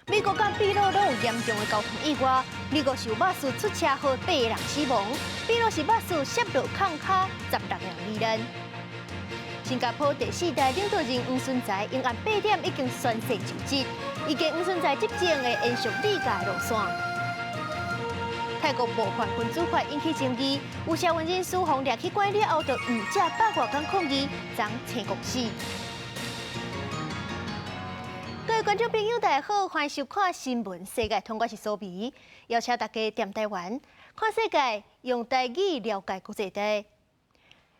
美國佮秘魯攏有嚴重的交通意外。美國是有巴士出車禍八個人死亡，秘魯是巴士摔落崁跤，16人罹難。新加坡第四代領導人黃循財因案八點已經宣誓就職，預計黃循財執政會延續歷屆路線。泰國冒犯君主法引起爭議，有社運人士予掠去關了後，就毋食百外工抗議，昨成功死。各位觀眾朋友，大家好，歡迎收看新聞世界通，我是蘇美，邀請大家踮台灣看世界，用台語了解國際大。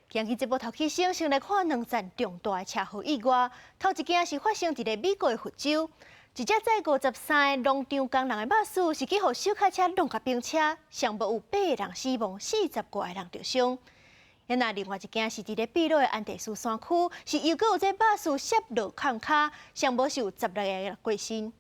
今日節目頭起先，先來看兩件重大的車禍意外。頭一件是發生佇咧美國的佛州，一隻載53個農場工人的巴士是去予小卡車挵共冰車，上無有八個人死亡，40外個人著傷。那另外一件是佇咧秘魯的安第斯山區，是又閣有這巴士摔落崁跤，上無是有16個人過身。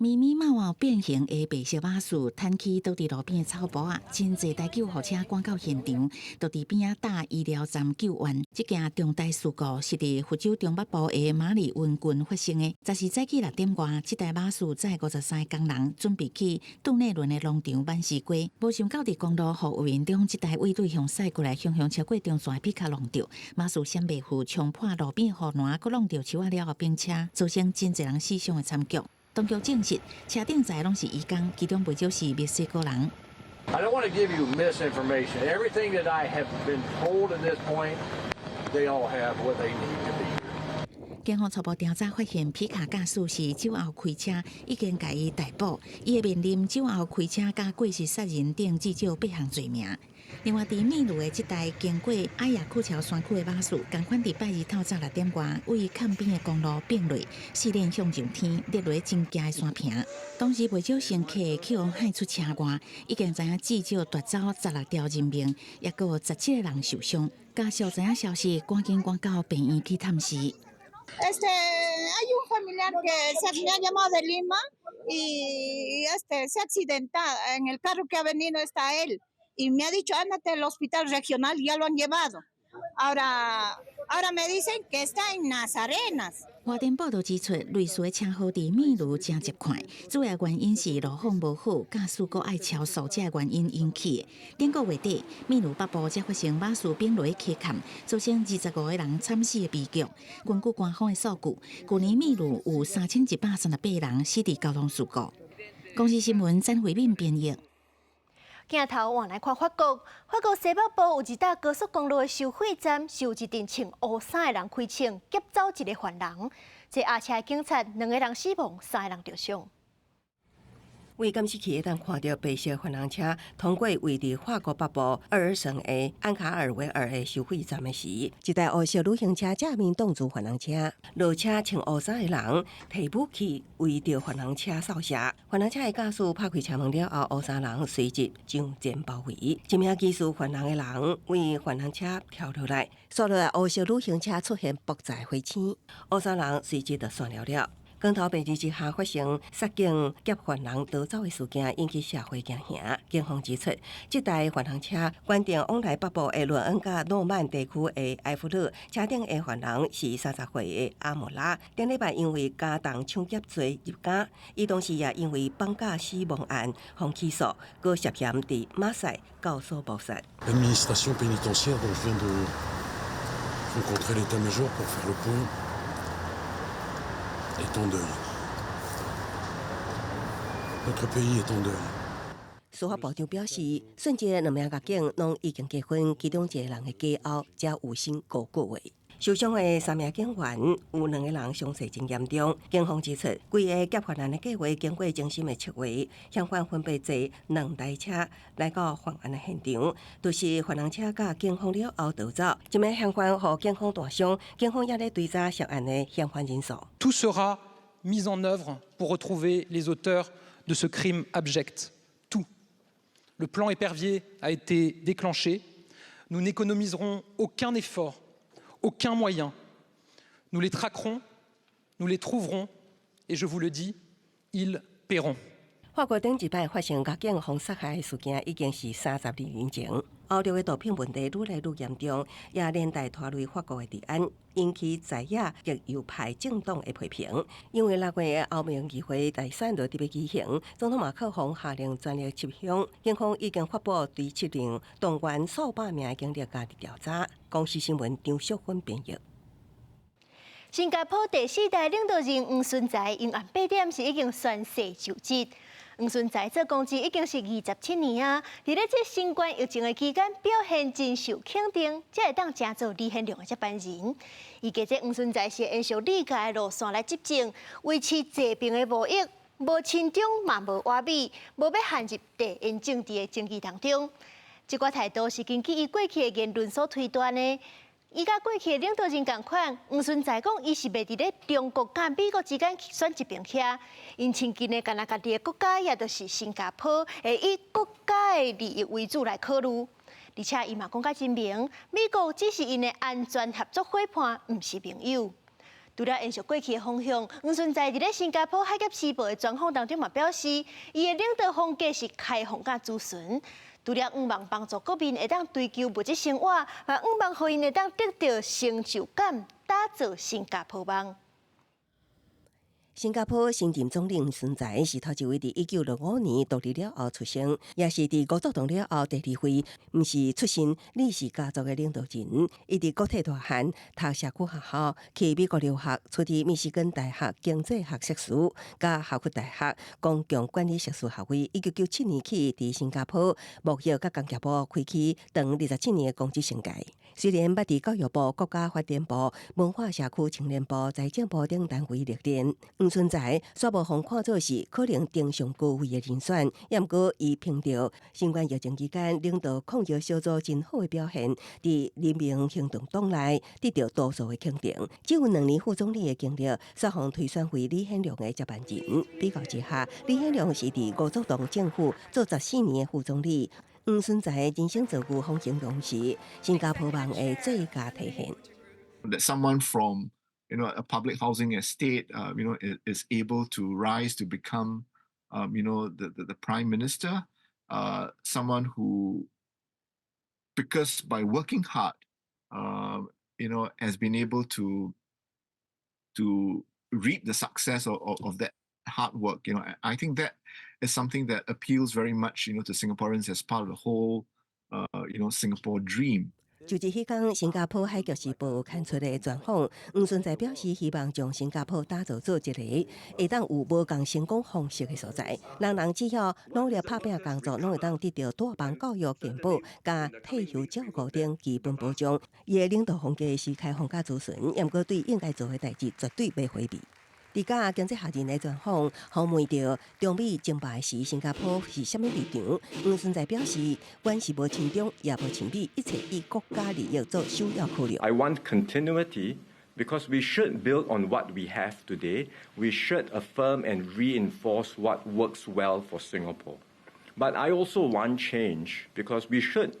密密麻麻變形的白色巴士，癱去倒佇路邊的草埔仔，真濟台救護車趕到現場，就佇邊仔搭醫療站救援。這件重大事故是佇佛州中北部的馬里溫郡發生的。十四早起6點外，這台巴士載53個工人，準備去杜內倫的農場挽西瓜，無想到佇公路雨雲中，這台對對向駛過來，雄雄超過中線的皮卡挵著，巴士閃袂赴，衝破路邊護欄，閣挵著樹仔了後冰車，造成真濟人死傷的慘劇。當局證實，車頂載攏是移工，其中袂少是墨西哥人。 I don't want to give you misinformation. Everything that I have been told at this point, they all have what they need to be here. 警方初步調查發現，皮卡駕駛是酒後開車，已經共伊逮捕。伊會面臨酒後開車佮過失殺人等至少八項罪名。另外，佇秘魯的這台經過阿亞庫喬山區的巴士，仝款佇拜二透早6點外，位崁邊的公路變落，四輪向上天，跌落真崎的山坪。當時袂少乘客去予害出車外，已經知影至少奪走16條人命，抑閣有17個人受傷。家屬知影消息，趕緊趕到病院去探視。 Hay un familiar que se me ha llamado de Lima y se ha accidentado. En el carro que ha venido está él. Y me ha dicho: "Ándate al hospital regional", ya lo han llevado. Ahora me dicen que está en Las Arenas. 外電報道指出，類似的車禍佇秘魯誠習慣，主要原因是路況無好，駕駛閣愛超速，這個原因引起的。頂個月底，秘魯北部才發生巴士變落溪崁，造成25個人慘死的悲劇。根據官方的數據，舊年秘魯有3138人死佇交通事故。公視新聞詹慧敏編譯。鏡頭換來看法國，法國西北部有一搭高速公路的收費站，是有一陣穿烏衫的人開槍劫走一个犯人。這押車的警察兩个人死亡，三个人著傷。為監視器會當看著白色犯人車通過位佇法國北部厄爾省的安卡爾維爾的收費站的時，一台烏色旅行車正面擋住犯人車，落車穿烏衫的人提武器圍著犯人車掃射，犯人車的駕駛拍開車門了後，烏衫人隨即上前包圍，一名疑似犯人的人為犯人車跳落來，紲落來烏色旅行車出現爆炸火星，烏衫人隨即就散了了。光頭白日之下發生殺警劫犯人逃走的事件，引起社會驚嚇。警方指出，這台犯人車原定往來北部的倫恩佮諾曼地區的埃弗魯，車頂的犯人是30歲的阿莫拉。頂禮拜因為加重搶劫罪入監，伊同時也因為綁架死亡案予起訴，閣涉嫌佇馬賽教唆謀殺。 L'administration pénitentiaire dont je viens de rencontrer l'état-major pour faire le point est en deuil. Notre pays est en deuil. 司法部長表示，汛這兩名獄警攏已經結婚，其中一個人的家後才有生5個月。受傷的三名警員有兩個人傷勢真嚴重。警方指出，規个劫犯案的計劃經過精心的策劃，嫌犯分別坐兩台車來到犯案的現場，就是犯人車佮警方了後逃走。這名嫌犯予警方彈傷，警方也咧追查涉案的嫌犯人數。 Tout sera mis en œuvre pour retrouver les auteurs de ce crime abject. Tout. Le plan Épervier a été déclenché. Nous n'économiserons aucun effort, aucun moyen. Nous les traquerons, nous les trouverons, et je vous le dis, ils paieront. 法國頂一擺發生獄警予殺害的事件，已經是32年前。歐洲的毒品問題愈來愈嚴重，也連帶拖累法國的治安，引起在野極右派政黨的批評。因為6月的歐盟議會大選就佇欲舉行，總統馬克宏下令全力緝兇，警方已經發布追緝令，動員數百名警力加入調查。公視新聞張淑芬編譯。新加坡第四代領導人黃循財，因暗8點時已經宣誓就職。黃循財做公職已經是27年啊，佇咧這新冠疫情的期間表現真受肯定，才會當成做李顯龍的接班人。預計這黃循財是延續李家的路線來執政，維持濟邊的貿易，無親中嘛無倚美，無欲陷入地緣政治的爭議當中。這寡態度是根據伊過去的言論所推斷的。伊佮過去的領導人仝款，黃循財講伊是袂佇咧中國佮美國之間選一邊徛，𪜶親近的干焦家己的國家，也就是新加坡，會以國家的利益為主來考慮。而且伊嘛講甲真明，美國只是𪜶的安全合作夥伴，毋是盟友。除了延續過去的方向，黃循財佇咧新加坡海峽時報的專訪當中嘛表示，伊的領導風格是開放佮諮詢。除了向望幫助國民會當追求物質生活，嘛向望予𪜶會當得到成就感，打造新加坡夢。新加坡新任總理黃循財是頭一位佇1965年獨立了後出生，也是佇五族黨了後第二位，毋是出身李氏家族的領導人。伊佇國體大漢，讀社區學校，去美國留學，取得密西根大學經濟學碩士，佮哈佛大學公共管理碩士學位。1997年起，佇新加坡貿易佮工業部開啟長27年的公職生涯。雖然捌佇教育部、國家發展部、文化社區青年部、財政部等單位歷練，黃循財煞無予看做是可能登上高位的人選。毋過，伊憑著新冠疫情期間領導抗疫小組真好的表現，佇人民行動黨內得到多數的肯定。只有2年副總理的經歷，煞予推選為李顯龍的接班人。比較之下，李顯龍是佇五族黨政府做14年的副總理。黃循財人生造就，予形容是新加坡夢的最佳體現。 That someone from a public housing estate is able to rise to become the prime minister, someone who, because by working hard, has been able to reap the success of that hard work. I think that is something that appeals very much to Singaporeans as part of the whole Singapore dream. 就佇彼工，新加坡海峽時報刊出的專訪，黃循財表示希望將新加坡打造做一個會當有無仝成功方式的所在。人人只要努力拍拚工作，攏會當得到住房、教育、健保、佮退休照顧等基本保障。伊的領導風格是開放佮諮詢，毋過對應該做的代誌絕對袂迴避。佇佮經濟學人的專訪，予問著中美爭霸時，新加坡是啥物立場？黃循財表示，阮是無親中，也無親美，一切以國家利益做首要考量。 I want continuity because we should build on what we have today. We should affirm and reinforce what works well for Singapore. But I also want change because we should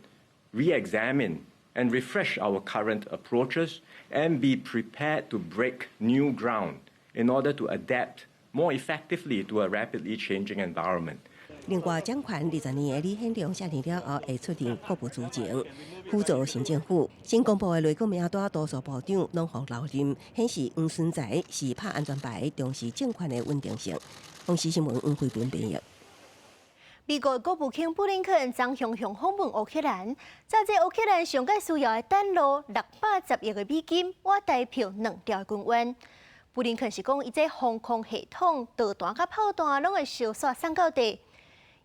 re-examine and refresh our current approaches and be prepared to break new ground in order to adapt more effectively to a rapidly changing environment. 另外，掌權20年的李顯龍卸任了後，會出任國務資政，輔助新政府。新公布的內閣名單，多數部長攏予留任，顯示黃循財是拍安全牌，重視政權的穩定性。公視新聞黃慧文編譯。美國國務卿布林肯昨雄雄訪問烏克蘭，炸這烏克蘭上蓋需要的彈藥610億的美金，倚台票2兆的軍援。布林肯是講，伊這防空系統、導彈佮炮彈攏會燒煞送到地。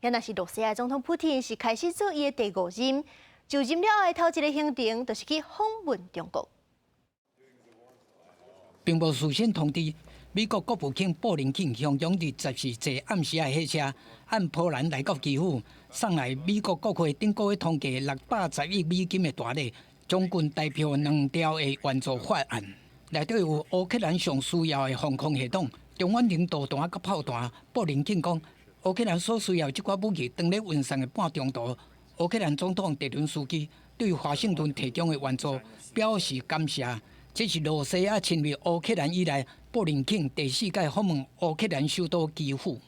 也若是羅西亞總統普廷是開始做伊的第五任，就任了後的頭一个行程，就是去訪問中國。並無事先通知，美國國務卿布林肯雄雄佇14坐暗時仔火車，按波蘭來到基輔，送來美國國會頂個月通過610億美金的大禮，將近台票2兆的援助法案。內底有烏克蘭上需要的防空系統、中遠程導彈佮炮彈。布林肯講，烏克蘭所需要這寡武器，當咧運送的半中途，烏克蘭總統澤倫斯基對華盛頓提供的援助表示感謝。這是羅西亞侵略烏克蘭以來，布林肯第四擺訪問烏克蘭首都基輔。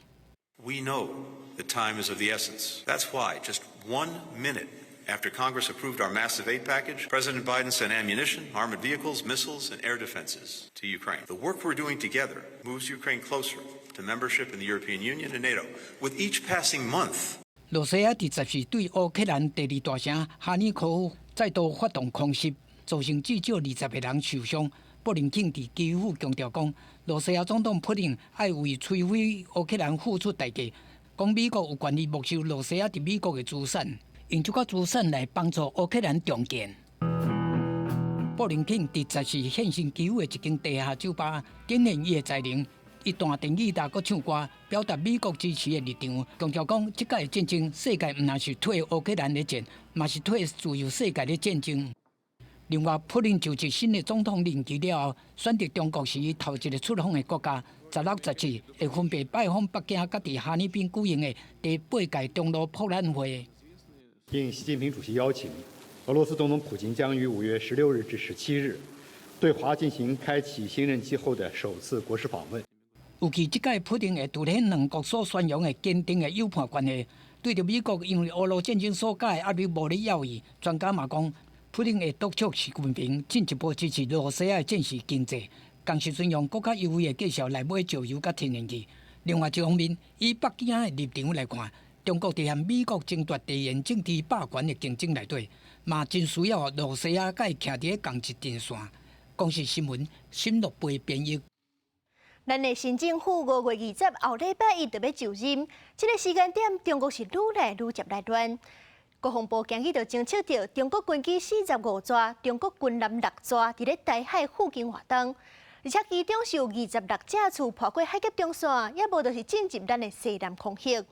We know that time is of the essence. That's why just 1 minute After Congress approved our massive aid package, President Biden sent ammunition, armored vehicles, missiles, and air defenses to Ukraine. The work we're doing together moves Ukraine closer to membership in the European Union and NATO. With each passing month, 羅西亞佇十四對烏克蘭第二大城哈爾科夫再度發動空襲，造成至少20個人受傷。布林肯佇基輔強調講，羅西亞總統普丁愛為摧毀烏克蘭付出代價，講美國有權利沒收羅西亞佇美國的資產，用這個資產來幫助烏克蘭重建。布林肯佇十四現身基輔的一間地下酒吧，展現伊的才能，伊彈電吉他閣唱歌，表達美國支持的立場，強調講這擺戰爭，世界毋但是替烏克蘭咧戰，嘛是替自由世界咧戰爭。另外，普丁就職新的總統任期了後，選擇中國是伊頭一个出訪的國家。16、17會分別拜訪北京，佮佇哈爾濱舉行的第八屆中羅博覽會。應習近平主席邀請，俄羅斯總統普京將於5月16日至17日對華進行開啟新任期後的首次國事訪問。預計這屆普丁會凸顯兩國所宣揚的堅定的友伴關係。對著美國因為俄羅戰爭所加的壓力無咧猶豫，專家嘛講，普丁會督促習近平進一步支持羅西亞的戰時經濟，仝時陣用閣較優惠的價數來買石油佮天然氣。另外一方面，以北京的立場來看，中國佇和美國爭奪地緣政治霸權的競爭內底，嘛真需要羅西亞佮伊徛佇仝一陣線。公視新聞，沈樂貝編譯。咱的新政府5月20後禮拜一就欲就任，這个時間點，中國是愈來愈接來亂。國防部今日就偵測著中國軍機45座，中國軍艦六座，佇咧台海附近活動，而且其中是有26架次破過海峽中線，抑無就是進入咱的西南空域。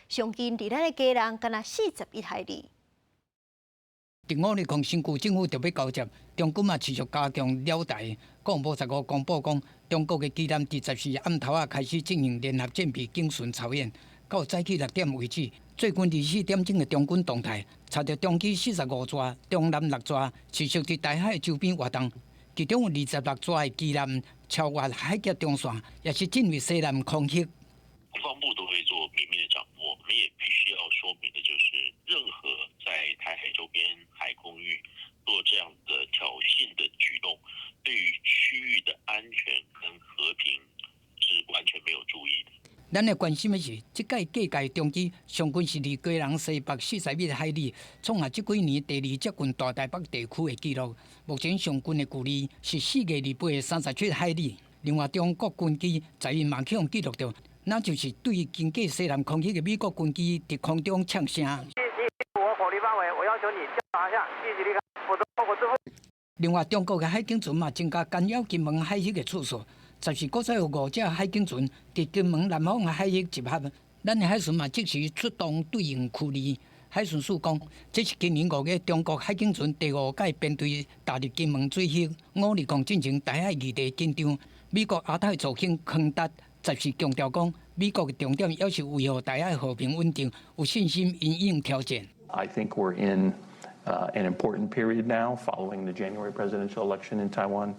上近離咱的基隆，干焦41海里。佇520新舊政府就欲交接，中軍嘛持續加強擾台。國防部15公布講，中國的機艦佇十四暗頭仔開始進行聯合戰備警巡操演，到早起6點為止，最近24點鐘的中軍動態，查著中機45座，中艦六座，持續佇台海周邊活動，其中有26座的機艦超越海峽中線，也是進入西南空域。國防部都會做綿密的掌握，我們也必須要說明的就是，任何在台海周邊海空域做這樣的挑釁的舉動，對於區域的安全跟和平是完全沒有助益的。咱來關心的是，這擺警戒中機上近是離基隆西北41海里，創下這幾年第二接近大台北地區的紀錄。目前上近的距離是4月28的37海里。另外，中國軍機十一嘛去予記錄著，那就是對經過西南空域的美國軍機佇空中嗆聲。我火力範圍，我要求你拿下，立即離開，否則後果自負。另外，中國的海警船嘛增加干擾金門海域的次數，十四閣再有五隻海警船佇金門南方的海域集合，咱的海巡嘛即時出動對應驅離。海巡署講，這是今年5月中國海警船第五擺編隊踏入金門水域，520進前台海議題緊張。美國亞太助卿康達十四強調講，美國的重點猶是維護台海和平穩定，有信心因應挑戰。 I think we're in an important period now following the January presidential election in Taiwan,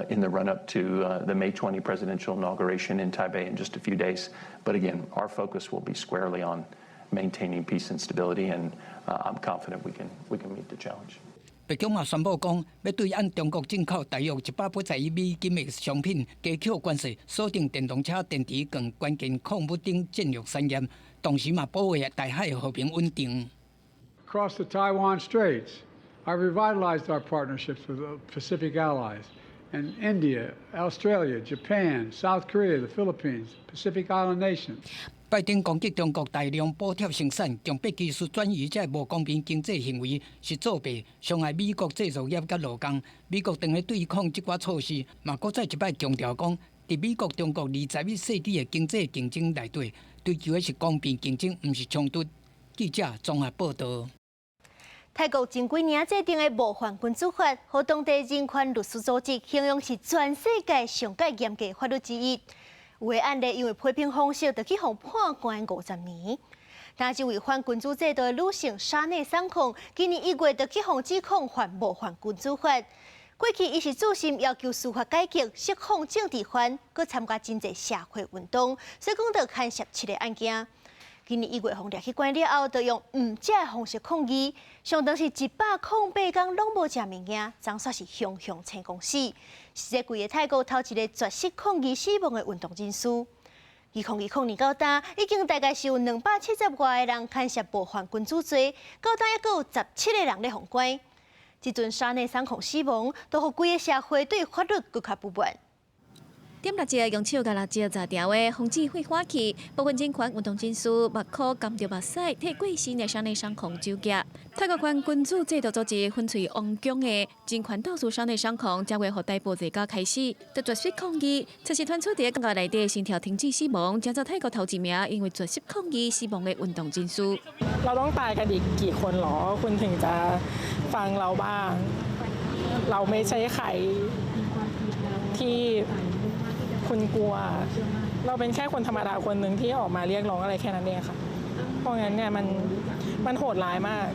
in the run up to the May 20 presidential inauguration in Taipei in just a few days. But again, our focus will be squarely on maintaining peace and stability, and I'm confident we can meet the challenge. 白宮也宣布講，欲對按中國進口大約181億美金的商品加扣關稅，鎖定電動車、電池等關鍵礦物等戰略產業，同時嘛保衛台海和平穩定。 Across the Taiwan Straits, I revitalized our partnerships with the Pacific allies and India, Australia, Japan, South Korea, the Philippines, Pacific Island nations. 拜登攻擊中國大量補貼生產、強迫技術轉移這無公平經濟行為是作弊，傷害美國製造業佮勞工。美國當咧對抗這寡措施，嘛閣再一擺強調講，佇美國中國21世紀的經濟競爭內底，追求的是公平競爭，毋是衝突。記者綜合報道。泰國前幾年制定的模範君主法，予當地人權律師組織形容是全世界上蓋嚴格法律之一。有的案例因為批評方式，就去予判關50年。但這位反君主制度的女性沙內桑孔，今年1月就去予指控犯冒犯君主法。過去伊是自信要求司法改革、釋放政治犯，閣參加真濟社會運動，所以講就牽涉七个案件。今年1月予掠去關了後，就用毋食的方式抗議，上長是108天攏無食物件，總算是雄雄成功死。是這規个泰國頭一个絕食抗議死亡的運動人士。2020年到今，已經大概是有270外個人牽涉冒犯君主罪，到今猶閣有17個人咧予關。這陣沙內桑孔死亡，都予規个社會對法律閣較不滿。點蠟燭用手共蠟燭砸掉的，防止火火去。部分人權運動人士目箍含著目屎，替過身的山內桑孔酒駕。泰國反君主制度組織粉碎王宮的人權鬥士山內桑孔，正月予逮捕罪到開始，就絕食抗議。測試傳出佇監獄內底心跳停止死亡，成做泰國頭一名因為絕食抗議死亡的運動人士。 เราต้องตายกันอีกกี่คนหรอคุณถึงจะฟังเราบ้างเราไม่ใช่ใครที่คุณกลัวเราเป็นแค่คนธรรมดาคนหนึ่งที่ออกมาเรียกร้องอะไรแค่นั้นเองค่ะเพราะงั้นเนี่ยมันมันโหดร้ายมาก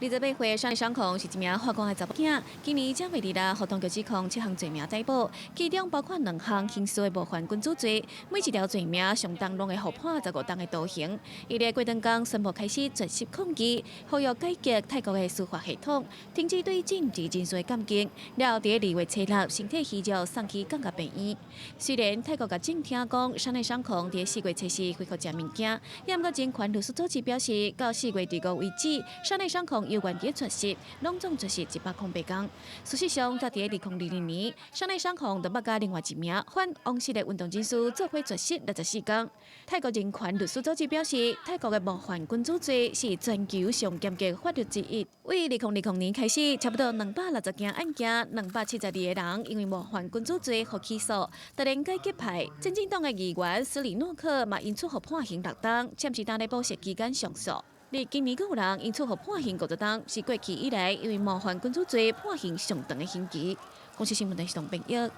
28岁山内桑孔是一名法官的查某囝，今年正月26予當局指控七項罪名逮捕，其中包括兩項刑事的冒犯君主罪，每一條罪名上重攏會予判15冬的徒刑。伊咧過長工宣布開始絕食抗議，呼籲改革泰國的司法系統，停止對政治人士的監禁。了後，佇2月初6，身體虛弱送去降壓病院。雖然泰國共政廳講山內桑孔佇4月初四恢復食物件，也毋過人權律師組織表示，到4月25為止，山內桑孔猶原佇絕食，攏總絕食108天。事實上，早佇2022年，山內桑孔就捌佮另外一名反王室的運動人士做伙絕食64天。泰國人權律師組織表示，泰國的冒犯君主罪是全球上嚴格法律之一。為2020年開始，差不多260件案件，272個人因為冒犯君主罪予起訴。突然改革派前進黨的議員斯里諾克嘛，因此予判刑6冬，暫時當咧保釋期間上訴。而今年閣有人因此予判刑50冬，是過去以來因為冒犯君主罪判刑上長的刑期。公視新聞電視編譯。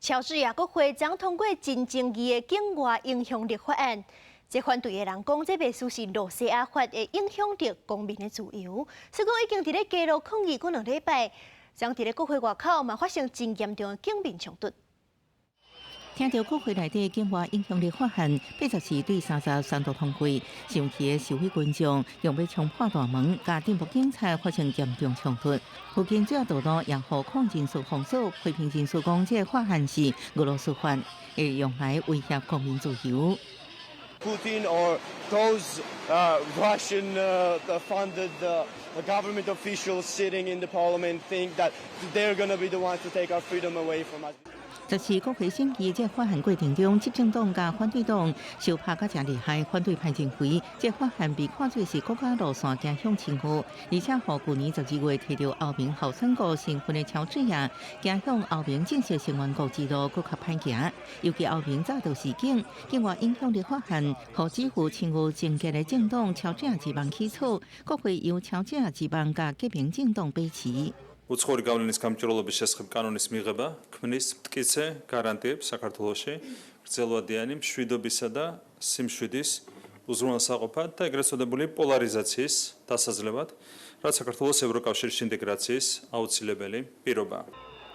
喬治亞國會將通過真爭議的境外影響力法案，這反對的人講，這袂輸是露西亞法會影響著公民的自由，所以講已經佇咧街路抗議過2禮拜，將佇咧國會外口嘛發生真嚴重的警民衝突。聽著國會內底境外影響力法案，84對33度通過，生氣的示威群眾用欲衝破大門，佮進步警察發生嚴重衝突。附近主要道路也予抗議人士封鎖，批評人士講，這个法案是俄羅斯法，會用來威脅公民自由。 Putin or those Russian funded government officials sitting in the parliament think that they're going to be the ones to take our freedom away from us. 這次國會審議這法案過程中，執政黨佮反對黨相拍甲誠厲害。反對派認為，這法案被看做是國家路線走向親俄，而且予舊年12月提著歐盟候選國身份的喬治亞，走向歐盟正式成員國之路閣較歹行。尤其歐盟早就示警，境外影響力法案，予支持親俄政見的政黨喬治亞之夢起草，國會由喬治亞之夢佮革命政黨把持。 უცხოური გავლენის გამჭვირვალობის შესახებ კანონის მიღება ქმნის მტკიცე გარანტიებს საქართველოში გრძელვადიანი მშვიდობისა და სიმშვიდის უზრუნველსაყოფად და ეგრეთ წოდებული პოლარიზაციის დასაძლევად, რაც საქართველოს ევროკავშირში ინტეგრაციის აუცილებელი პირობაა.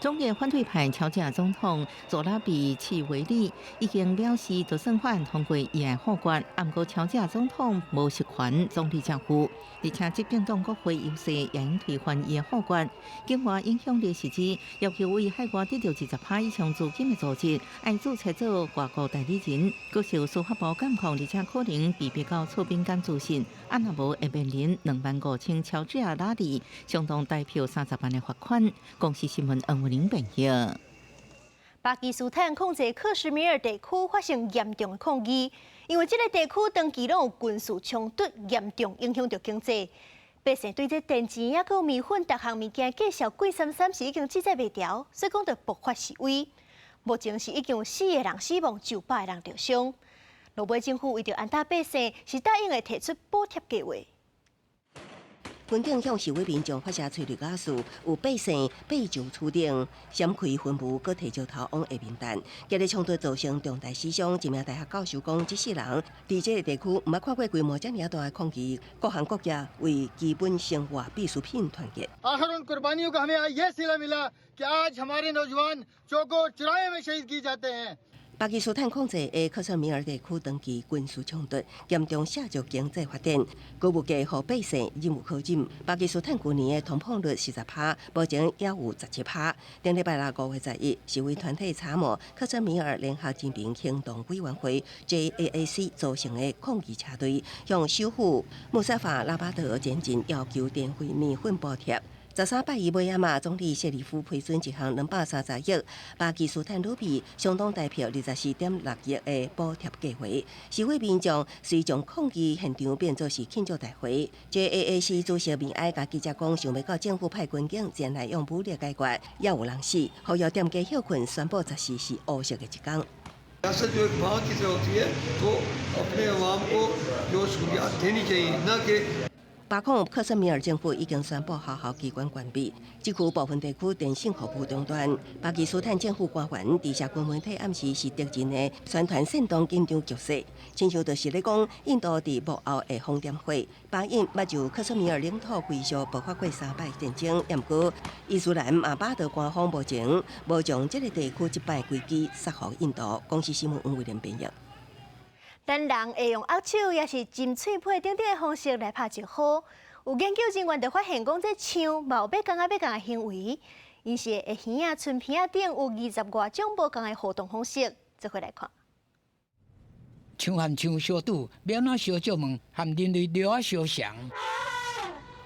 總理反對派喬治亞總統佐拉比契維利已經表示，就算法案通過，伊會否決。毋過喬治亞總統無實權總理政府，而且執政黨國會優勢也應推翻伊的否決。境外影響力是指要求為海外得著20%以上資金的組織，愛註冊做外國代理人，閣受司法部監控，而且可能被逼到出敏感資訊，啊若無會面臨25,000喬治亞拉里，相當台票30萬的罰款。公視新聞黃文玲編譯。巴基斯坦控制克什米爾地區發生嚴重的抗議，因為這个地區長期攏有軍事衝突，嚴重影響著經濟。百姓對這電錢抑閣麵粉逐項物件價數貴參參是已經記載袂牢，所以講就爆發示威。目前是已經有四個人死亡，900個人受傷。落尾政府為著安撫百姓，是答應會提出補貼計劃。軍警向示威民眾發射催淚瓦斯，有百姓爬上厝頂，閃開噴霧，閣提石頭往下面彈。激烈衝突造成重大死傷。一名大學教授講，這世人佇這个地區毋捌看過規模遮爾大的抗議，各行各業為基本生活必需品團結。巴基斯坦控制的克什米爾地區長期軍事衝突，嚴重削弱經濟發展，高物價予百姓忍無可忍。巴基斯坦舊年的通膨率40趴，目前也有17趴。頂禮拜六5月11，示威團體查謨克什米爾聯合人民行動委員會（JAAC）組成的抗議車隊，向首府穆薩法拉巴德前進，要求電費、麵粉補貼。13拜一尾仔嘛，總理謝里夫批准一項230億巴基斯坦盧比，相當台幣24.6億的補貼計劃。示威民眾遂將抗議現場變做是慶祝大會。JAAC 主席米埃共記者講，想欲到政府派軍警前來用武力解決，也有人死。呼籲店家歇睏，宣布14是烏色的一天。 सियासत जो एक बात की तरह होती है तो अपने अवाम को जो सहूलियात देनी चाहिए न कि 巴控克什米爾政府已經宣布學校機關關閉，這區部分地區電信服務中斷。巴基斯坦政府官員佇社群媒體暗示是敵人的宣傳煽動緊張局勢，親像就是咧講印度佇幕後會放點火。巴印捌就克什米爾領土歸屬爆發過三擺戰爭，毋過伊斯蘭阿巴德官方目前無將這个地區這擺危機殺予印度。公視新聞黃偉玲編譯。咱人會用握手，抑是噤喙皮等等的方式來拍招呼。有研究人員就發現，講這象嘛有欲仝仔欲仝的行為，𪜶是會耳仔、脣鼻仔頂有20外種無仝的互動方式，做伙來看。象和象相拄，欲按怎相借問，和人類著仔相像。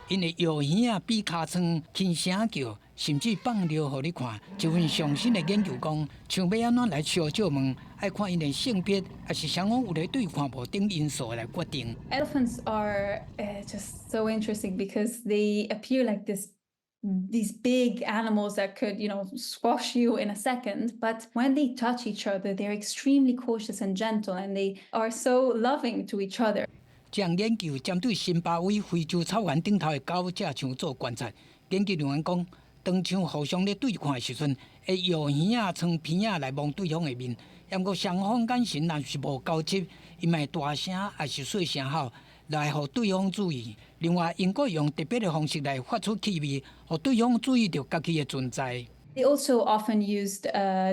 𪜶會搖耳仔、比尻川、輕聲叫，甚至放尿予你看。一份上新的研究講，象欲按怎來相借問，愛看𪜶的性別，抑是雙方有咧對看無等因素來決定。 Elephants are just so interesting because they appear like these big animals that could squash you in a second. But when they touch each other, they're extremely cautious and gentle, and they are so loving to each other. 這項研究針對辛巴威非洲草原頂頭的九隻象做觀察。研究人員講，當象互相咧對看的時陣，會搖耳仔、脣鼻仔來摸對方的面。毋過雙方眼神若是無交集，𪜶會大聲抑是細聲吼來予對方注意。另外，𪜶閣用特別的方式來發出氣味，予對方注意著家己的存在。 They also often used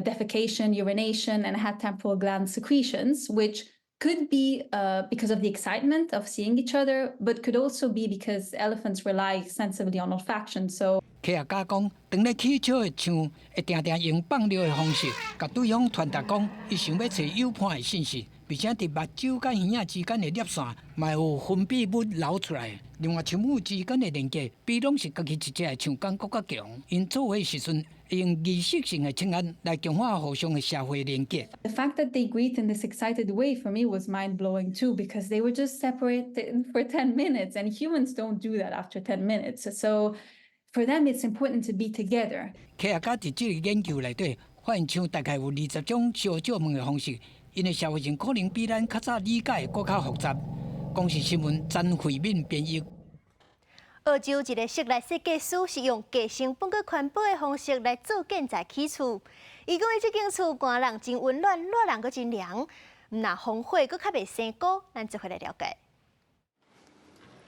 defecation, urination, and had temporal gland secretions, which could be because of the excitement of seeing each other, but could also be because elephants rely extensively on olfaction. So 科學家講，當咧起笑的象會定定用放尿的方式，共對方傳達講，伊想欲揣友伴的信息，而且佇目睭佮耳仔之間的淚腺，嘛有分泌物流出來。另外，象母之間的連結，比攏是家己一隻的象感覺較強。𪜶做伙時陣，會用儀式性的親熱來強化互相的社會連結。 The fact that they greet in this excited way for me was mind blowing too, because they were just separated for 10 minutes, and humans don't do that after 10 minutes. So for them, it's important to be together. 科學家佇這個研究內底發現，象大概有20種相借問的方式，𪜶的社會性可能比咱較早理解的閣較複雜。公視新聞曾慧敏編譯。澳洲一个室內設計師是用低成本閣環保的方式來做建材起厝。伊講伊這間厝寒人真溫暖，熱人閣真涼，毋但防火閣較袂生菇。咱做伙來了解。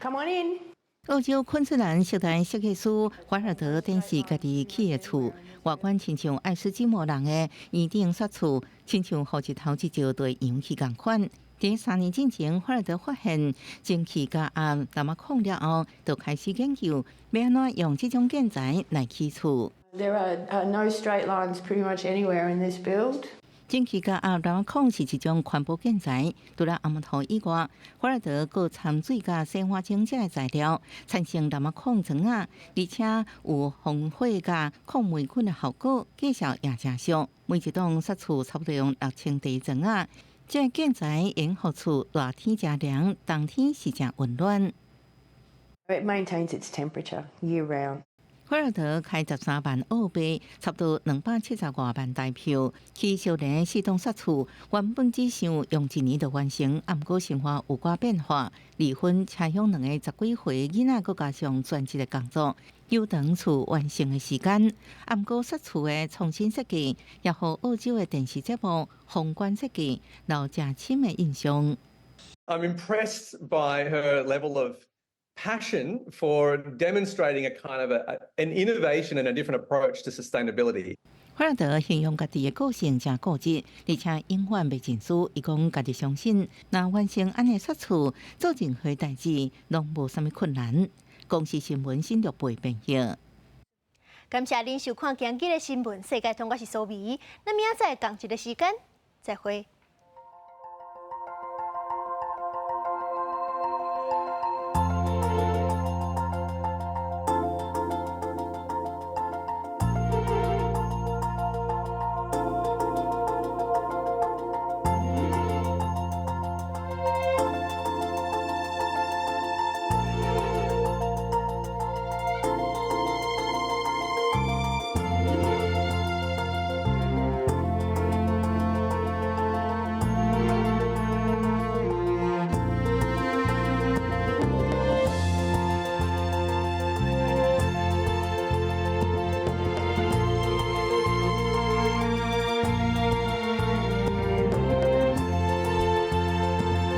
Come on in。澳洲昆士蘭室內設計師華爾德電視家己起的厝，外觀親像愛斯基摩人的圓頂雪厝，親像予日頭直照對陽去仝款。佇3年進前，華爾德發現蒸汽加壓藍仔礦了後，就開始研究欲按怎用這種建材來起厝。 There are no straight lines pretty much anywhere in this build. 蒸汽加壓藍仔礦是一種環保建材，除了紅木頭以外，華爾德閣摻水佮洗碗精這个材料，產生藍仔礦磚仔，而且有防火佮抗黴菌的效果，價數也誠俗。每一棟雪厝差不多用6000袋磚仔。這个建材會予厝熱天誠涼，冬天是誠溫暖。 It maintains its temperature year round. 華爾德開13萬澳幣，差不多270外萬台票，起相連四棟雪厝，原本只想用一年就完成，毋過生活有寡變化，離婚、車響兩個十幾歲囡仔，閣加上全職的工作，延長厝完成的時間。毋過雪厝的創新設計，也予澳洲的電視節目《皇冠設計》留誠深的印象。 I'm impressed by her level of passion for demonstrating a kind of an innovation and a different approach to sustainability. 法蘭德形容家己的個性誠固執，而且永遠袂認輸。伊講家己相信，若完成按呢說辭，做任何代誌攏無啥物困難。公視新聞新竹貝編譯。感謝恁收看今日的新聞世界通，我是蘇美。咱明仔載仝一个時間，再會。